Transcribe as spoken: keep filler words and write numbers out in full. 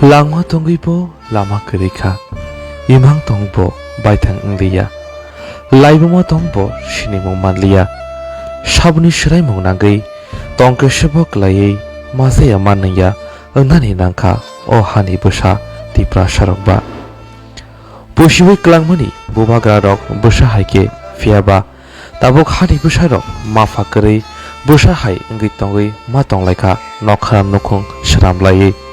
Langma tongwi bo lama kwrwi kha, imang tong bo baithang wng liya, laibuma tong bo sinimung man liya. Saboni swraimung nangwi tongkhe sebo kwlaiwi ma jaya ma nungya wngnani nangkha o hani bwsa Tiprasarok ba. Pusiwi kwlangmani bubagrarok bwsa hai khe phiya ba tabuk hani bwsarok mapha kwrwi bwsa hai wngwi tongwi ma tonglaikha nokharam nukhung sramlaiwi.